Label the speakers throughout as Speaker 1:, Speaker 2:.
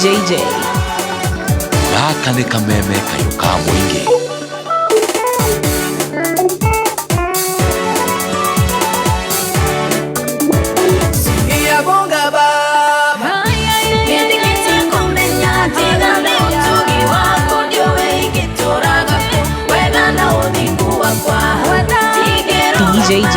Speaker 1: DJJ.
Speaker 2: Gaka nĩ kameme kayũ ka mũingĩ.
Speaker 3: Ngiyabonga Baba.
Speaker 1: DJJ.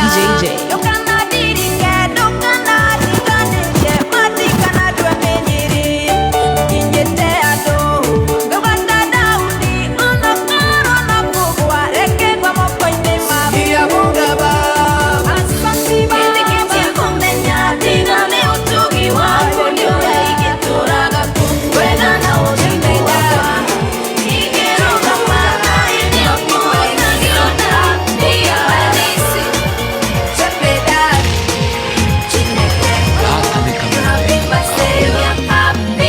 Speaker 1: DJJ.
Speaker 3: Ngiyabonga Baba.
Speaker 2: Gaka nĩ kameme kayũ ka mũingĩ.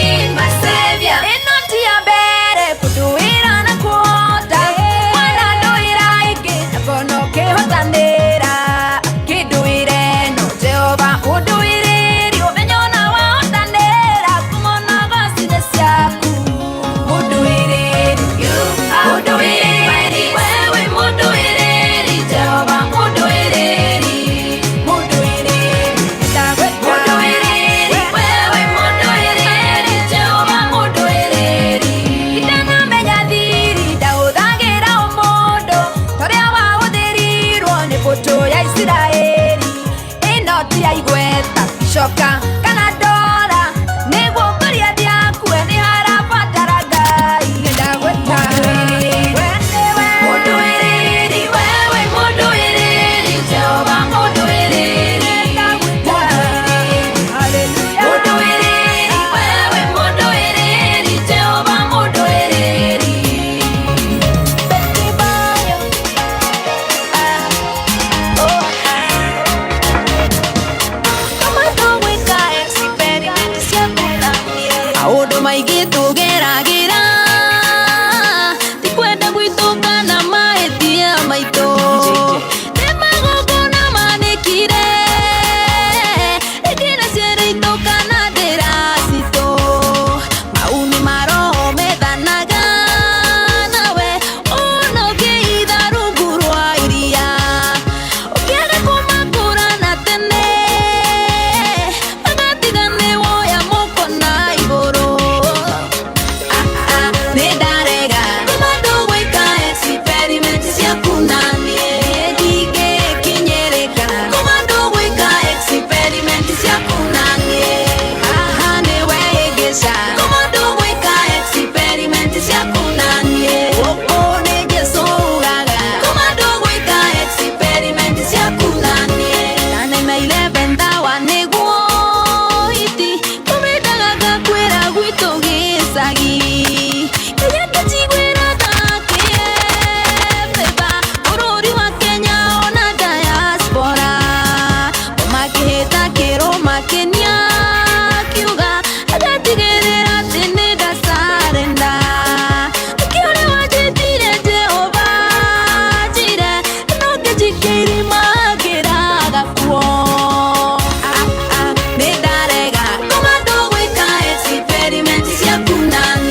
Speaker 3: Coka kana ndora nĩguo ngũria akue nĩ harabatara Ngai ndagwĩta we nĩwe mũndũĩrĩri wewe mũndũĩrĩri Jehova mũndũĩrĩri ndagwĩta haleluya mũndũĩrĩri wewe mũndũĩrĩri Jehova mũndũĩrĩri Betibayo ah oh
Speaker 4: Maũndũ maingĩ tũgeragĩra ti kwenda gwitũ kana mahĩtia maitũ
Speaker 1: DJJ.
Speaker 4: nĩ magongona manĩkire rĩngĩ na ciana itũ kana ndĩra citũ mau nĩ maroho methanaga nawe ona ũngĩitha rungu rwa iria ũkĩaga kũmakũra na tene magatiga nĩ woya moko na igũrũ. Nĩ ndarega kuma ndũgwĩka experiment ciaku na niĩ ndingĩkinyĩrĩka kuma ndũgwĩka experiment ciaku na niĩ haha nĩwe hĩngĩca kuma ndũgwĩka experiment ciaku na niĩ gũkũ nĩ Jesũ ugaga kuma ndũgwĩka experiment ciaku na niĩ ndanaima 11 ndawa nĩguo iti kũmendaga ngakwĩra gwitũ gĩcagi kĩrĩa kĩnjiguĩra ndakĩebeba bũrũri wa Kenya ona diaspora makĩhĩta kĩrũma kĩnia kiuga agatigĩrĩra atĩ nĩ ndacarenda nĩkĩo ũrĩa wanjĩtire Jehova njire no ngĩnjikia irima ngĩraga kuo. Nĩ ndarega kuma ndũgwĩka experiment ciaku na niĩ.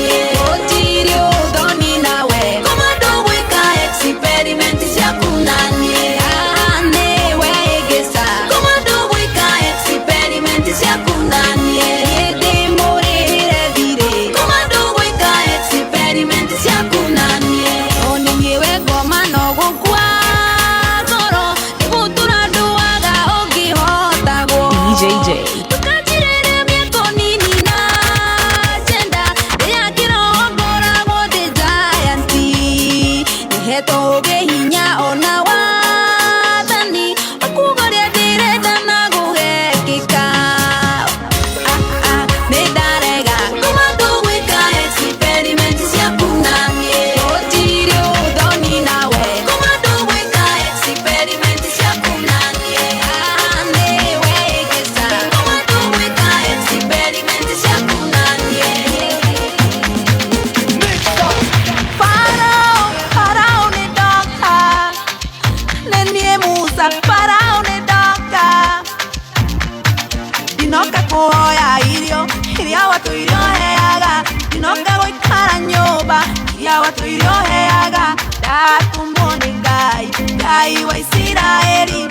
Speaker 4: Ndatũire ũheaga Ndatumwo nĩ Ngai Ngai wa Isiraeli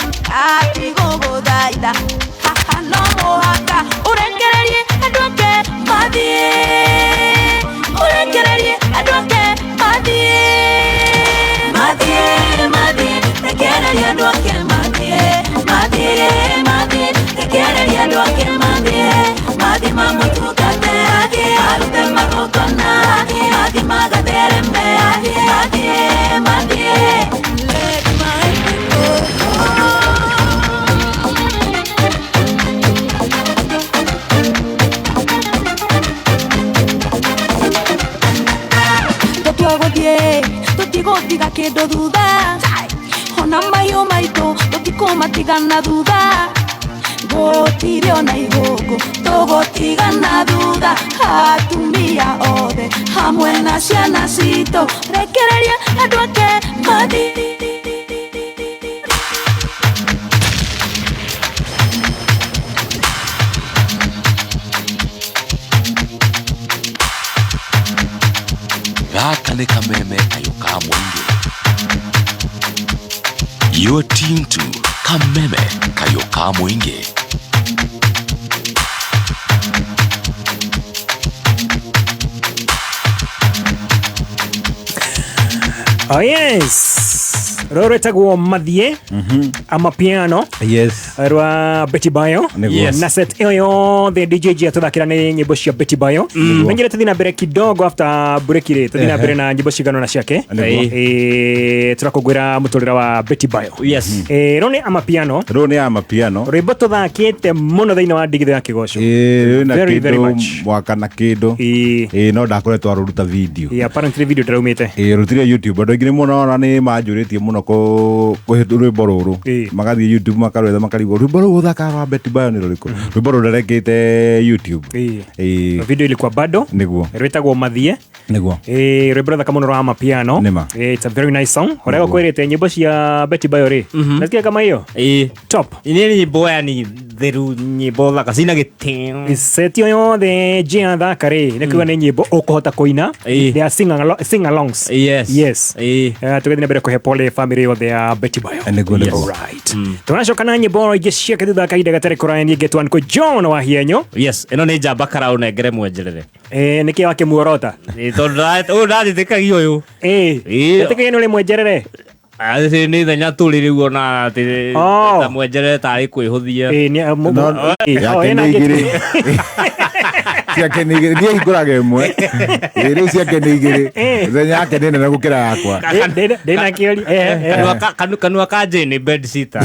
Speaker 4: Atigũgũthaitha Haha no mũhaka Ũrekererie andũ ake mathiĩ Ũrekererie andũ ake mathiĩ Mathiĩ, mathiĩ Rekererie andũ ake mathiĩ Mathiĩ, mathiĩ Rekererie andũ ake mathiĩ Mathiĩ mamũtungate Marute magongona Mathiĩ magathereme Mathiĩ, mathiĩ Let my people go. Tũtua gũthiĩ tũtigũtiga kĩndũ thutha ona mahiũ maitũ tũtikũmatigana thutha gũtirĩ ona igũngũ tũgũtigana thutha atumia othe hamwe na ciana citũ rekereria andũ ake mathiĩ.
Speaker 2: Gaka nĩ kameme kayũ ka mũingĩ. You're tuned to Kameme Kayũ ka Mũingĩ.
Speaker 5: Oh yes, rũrũ rwĩtagwo mathiĩ amapiano
Speaker 6: Yes.
Speaker 5: rwa Betty Bayo.
Speaker 6: Nĩguo.
Speaker 7: Yes.
Speaker 5: Na set ĩyo yothe DJ G atũthakĩra nĩ nyĩmbo cia Betty Bayo. Menyere tũthiĩ na mbere kidogo after break rĩ tũthiĩ na mbere na nyĩmbo cigana na ciake.
Speaker 6: Nĩguo.
Speaker 5: Tũrakũngũĩra mũtũrĩre wa Betty Bayo.
Speaker 7: Yes.
Speaker 5: Rũrũ nĩ amapiano
Speaker 6: Rũrũ nĩ amapiano.
Speaker 5: rwĩmbo tũthakĩte mũno thĩinĩ wa ndigithũ ya kĩgoco.
Speaker 6: Ĩĩ na
Speaker 5: Very, very
Speaker 6: kĩndũ
Speaker 5: much.
Speaker 6: mwaka na kĩndũ.
Speaker 5: Ĩĩ.
Speaker 6: Ĩĩ no ndakoretwo arũruta video.
Speaker 5: Ĩĩ, apparently video ndĩraumĩte.
Speaker 6: Ĩĩ rutire YouTube andũ aingĩ nĩ mũno ona nĩ manjũrĩtie mũno kũhĩtũ rwĩmbo rũrũ.
Speaker 5: Ĩĩ.
Speaker 6: Magathiĩ YouTube makarwetha makarigwo rwĩmbo rũrũ ũthakaga rwa Betty Bayo nĩ rũrĩkũ. Rwĩmbo rũrũ ndarekĩte YouTube.
Speaker 5: Ĩĩ.
Speaker 6: Ĩĩ.
Speaker 5: Video ilikuwa bado.
Speaker 6: Nĩguo.
Speaker 5: Rwĩtagwo mathiĩ.
Speaker 6: Nĩguo.
Speaker 5: Rwĩmbo rũthaka mũno rwa amapiano.
Speaker 6: Nĩma.
Speaker 5: It's a very nice song. Ũrĩa gũkwĩrĩte nyĩmbo cia Betty Bayo rĩ. Nasikia kama hiyo.
Speaker 7: Ĩĩ.
Speaker 5: Top.
Speaker 7: Nĩ nyĩmbo yani theru nyĩmbo thaka cina gĩtĩo.
Speaker 5: Seti yothe njia thaka rĩ nĩ kuga nĩ nyĩmbo ũkũhota kũina.
Speaker 7: Ĩĩ.
Speaker 5: They are sing alongs.
Speaker 7: Yes.
Speaker 5: Yes.
Speaker 7: Ĩĩ.
Speaker 5: Tũgĩthiĩ na mbere kũhe pole family yothe ya Betty Bayo.
Speaker 6: Nĩguo, nĩguo.
Speaker 5: Alright. Tũracoka na nyĩmbo ingĩ ciake thutha wa kahinda gatarĩ kũraya niĩ ngetwo Uncle John wa Hienyo.
Speaker 7: Yes, ĩno nĩ njamba karaũ nengere mwenjerere.
Speaker 5: Nĩkĩ wakĩmuorota?
Speaker 7: Ĩĩ, tondũ ũyũ ndathĩtĩkagia ũyũ.
Speaker 5: Ĩĩ.
Speaker 7: Ĩĩ.
Speaker 5: Ĩtĩkagia nĩ ũrĩ mwenjerere.
Speaker 7: Atĩ nĩ ithenya tũrĩ rĩu ona atĩ
Speaker 5: Oh.
Speaker 7: ta mwenjerere tarĩ kwĩhũthia.
Speaker 5: Ĩĩ, nĩ
Speaker 6: No,
Speaker 5: ĩĩ, oh,
Speaker 6: yake
Speaker 5: ĩna
Speaker 6: nĩ
Speaker 5: ngĩtu-
Speaker 6: igĩrĩ. Ciake nĩ igĩrĩ. Niĩ hingũraga ĩmwe. Ĩĩ rĩu ciake nĩ igĩrĩ.
Speaker 5: Ĩĩ.
Speaker 6: Mũthenya yake nĩ nene gũkĩra yakwa.
Speaker 5: Ndĩna kĩũria.
Speaker 7: Kanua ka Jane nĩ bed sitter.